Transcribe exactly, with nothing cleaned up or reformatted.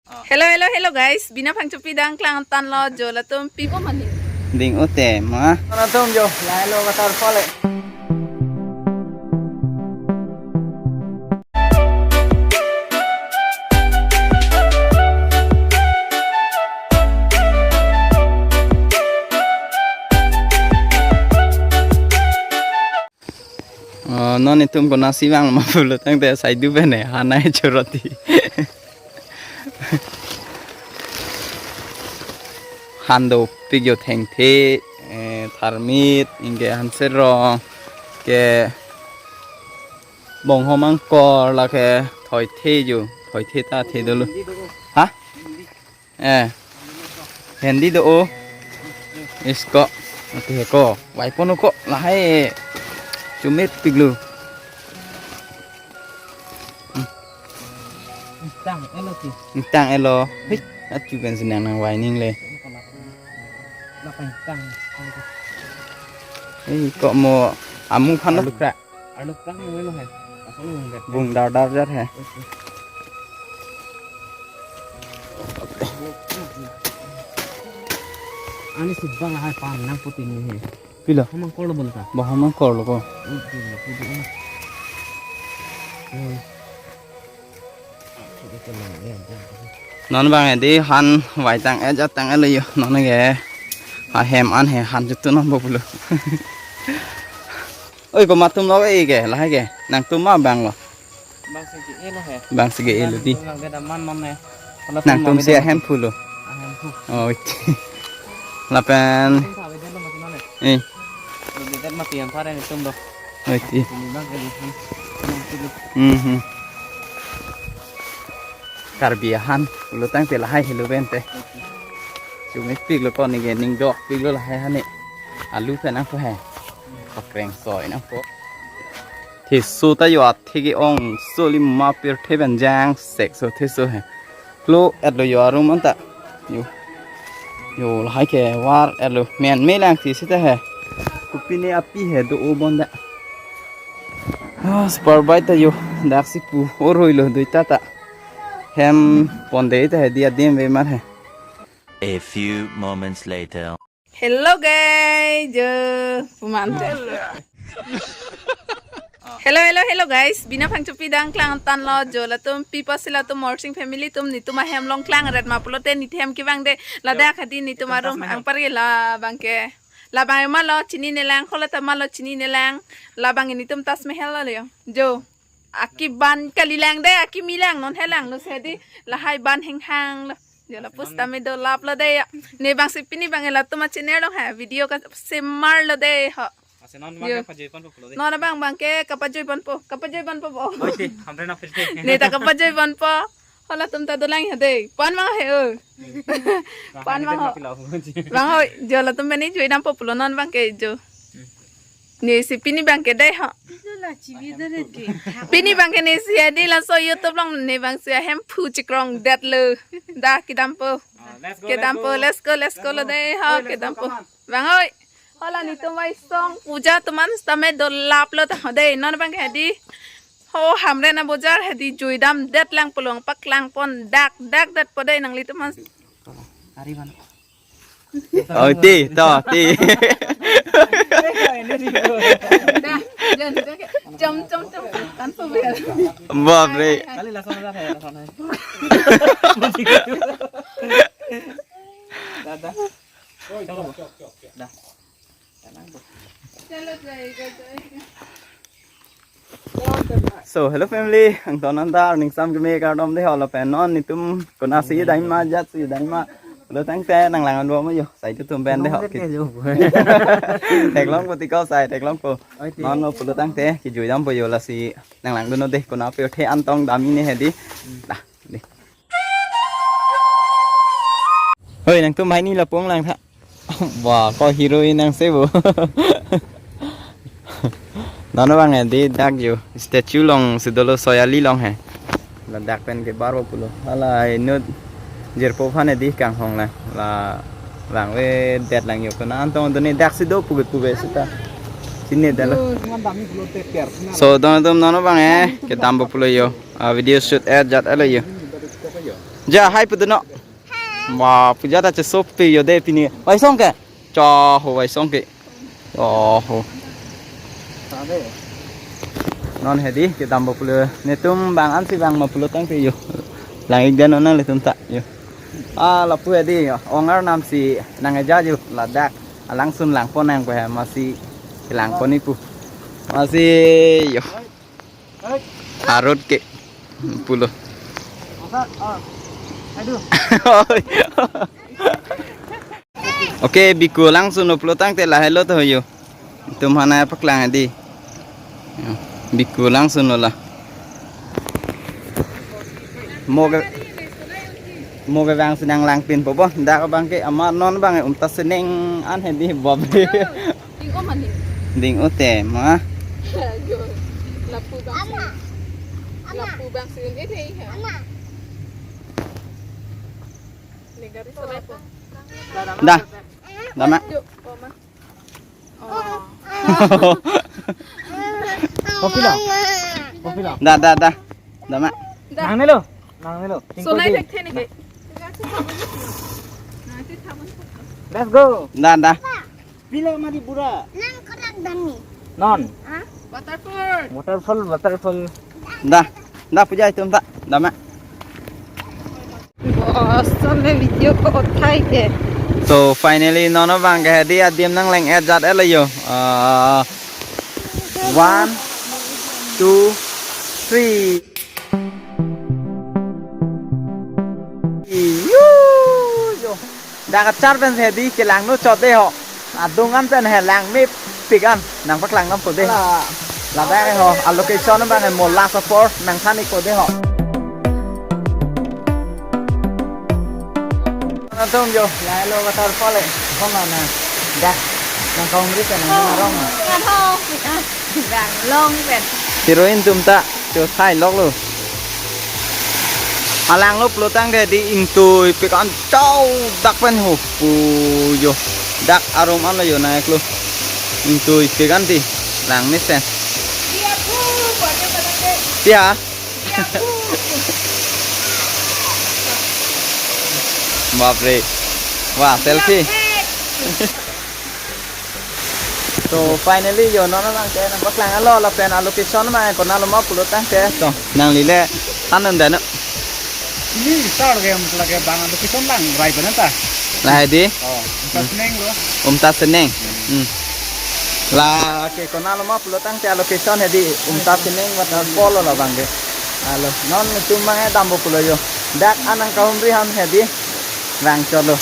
Hello, hello, hello guys. Bina Phangchopi dang klang tan lo jo latum pipo mani. Ding ute ma. Latum jo, lai lo katar pale. Oh, non itum konatsi vang ma pulo tangte saidu bene hanai choroti. Han dopik jo thengthe, eh, tharmit, anke hanserong, ke bonghom angkor lake thoithe jo, thoithe ta the dolo. Ha? Eh. Hendi do o. Isko. Ate ko. Vaipo no ko. Lahai. Chumit piglu. Tang elo ti. Tang elo. Hei. Achu kan sinang nang vaining le. Lapang tang. Hei ko mo amu phan lo kra. Arlo kang mo lo hai. Asal mo ngat. Bung dar dar jat hai. Ani subang hai pan nang puting ni hai. Pilo. Hamang kor lo bol ta. Ba hamang kor lo ko. Pudu na pudu na. Hmm. Non bang edi han vai tang-et jat tang-et lo yo. Non ke ahem an he han jutu non bo pulo. Oi, komat atum lo ke, lahai ke. Nangtum ma bang lo. Bang si ke-e lo he. Bang si ke-e lo di. Nangtum lang de daman non he. Nangtum si ahem phu lo. Ahem phu. Oh, oi. Lapen. Nangtum sa ve de lo mati non he. Eh. Lo de det mati yang pare ni tum do. Oi, ti. Ini bang ke lo. Nang tu lo. Mhm. Karbi ahan, pulo tangte lahai helo bente. Chumit pik lo ko ni ke ning dok pik lo lahai hane. Alu ke nangpo he. Pakreng soi nangpo. Theso ta yo athe ke-ong soli ma pirthe pen jang sek so theso he. Klo-et lo yo arum anta. Yo. Yo lahai ke var-et lo men me lang thi sita he. Kopine api he do o bonda. Ah, super bike ta yo. Dak si pu oroi lo dui ta ta. Hem ponde ta he dia dim ve mar he. A few moments later. Hello guys, jo puman. Hello, hello, hello guys. Bina Phangchopi dang klang tan lo jo latum pipo si latum Morsing family atum netum ahem along klang ret ma pulote netum hem kevang de ladak hadi netum arum angpar ke labang ke. Labang ma lo chinine lang, hola ta ma lo chinine lang. Labang netum Taj Mahal lo yo. Jo. Aki ban kali lang de, aki mi lang non he lang lo si di lahai ban heng hang lo. Jo lapu sitame dolap lo de ya. Ne bang si pini bang latum a channel along ha video kasemar lo de ho. Ase non bang ke pajoi ponpo pulo de. Non bang bang ke kapajoi ponpo, kapajoi ponpo bo. Oi ti, hamre na pirthe. Ne ta kapajoi ponpo. Hola tum ta dolang ha de. Pan mang he o. Pan mang ho. Bang oi, jo latum bani joi dampo pulo non bang ke jo. Ne si pini bang ke dei ho. Pini bang ke ne si adi laso YouTube along ne bang si ahem phu chikrong det lo. Da kedampo. Kedampo, let's go, let's go lo dei ho, kedampo. Bang oi. Hola netum vai song puja atum an sitame dolap lo ta ho dei. Non bang ke di. Ho hamren abojar hedi joi dam det lang pulo paklang pon dak dak det po dei nanglitum an. Ari ban. Oh, ti, to, ti. Dah, jan, jan, jam, jam, jam. Tanpa bayar. Bap re. Kali langsung aja ya, langsung aja. Dah, dah. Dah. Chalo, jai, jai, jai. So, hello family, angton anta arning sam keme kardom de ho lapen non netum konatsi dai ma jatsi dai ma. Lo tangte nang lang an bo ma yo, sai tu tum pen de ho. Theklongpo ti ko sai, theklongpo. Oi, ti. Non lo pulo tangte kejui dampo yo lasi nang langdun non de kona pirthe an tong dam-i ne hedi. Dah, de. Hoi, nangtum hai ni lapu-ang lang tha. Wah, ko heroine nang se bo. Non bang edi dak yo. Statue along si dolo Soyali along he. Ladak pen ke bar bo pulo. Hala inut jirpo aphan edi kanghong la. La vangvedet lang yo kona antong done dak si do puke puke sita. Sini dalo. So, don dom non bang eh, kedampo pulo yo. Ah, video shoot eh jat alo yo. Ja, hai puduno. Ma, puja ta chesopi yo de pini. Vaisong ke? Cha ho vaisong ke. Oho. Non hedi kedampo pulo. Netum bang ansi bang ma pulo tangte yo. Lang-ik den non nanglitum ta yo. Ah, lapu hedi yo. Ong Arnam si nangkeja yo ladak. Alangsun langpon nang pe masi langpon ipu. Masi yo. Arut ke pulo. Aduh. Okay, biku langsun pulo tangte lahelo to yo. Itum hanai paklang hedi. Biku langsun lo la. Mo ke, mo ke bang si nanglangpinpo bo. Dak abang ke amat non abang ke Umta Seneng an hedi bob. Ding-o mani. Ding-o te ma. Lapu bang si. Lapu bang si un-e dei ha. Negari selai po. Da. Da ma. Yuk, oma. Oh. Kopi lo? Kopi lo? Da, da, da. Da ma. Da. Nangnelo. Nangnelo. Solai thekthe ne ke. Let's go. Da, da. Pilo mari bura. Nang konak dami. Non. Hah? Waterfall. Waterfall, waterfall. Da. Da puja itum ta. Da ma. Bos, sampai video ko othai ke. So finally non abang ke hedi adim nangleng-et jat-et lo yo. Ah, one, two, three. Yo, yo. Dak kachar pen si hedi kelangno chot de ho. Adung an pen he langmepik an nangpaklang nangpo de. Ala. Ladak ho, a location abang he Mola Sapor nangthan-ik po de ho. Atum yo, lahelo waterfall e. Kona na. Dak. Nangkahumri pen nang arong. Ngan ho. Ah, nang long pen. Heroine atum ta. Cho sai lok lo. Alang lo pulo tangte hedi ingtuipik an chau dak pen ho. Pu yo. Dak arum an lo yo naik lo. Ingtuipik an ti. Lang ni sen. Tia. Bapre. Wah, selfie. So finally yo non abang ke nangpaklang lo lapen a location ma konat lo ma pulo tangte. So nangli le than-un dano. Ini sar game lagi bang location lang rai benar ta. Lahai di. Oh, Umta Seneng lo. Umta Seneng. Hmm. La ke konat lo ma pulo tangte a location hedi Umta Seneng waterfall lo abang ke. Alo non itum abang dampo pulo yo. Dak an nangkahumri han hedi. Rang cholo.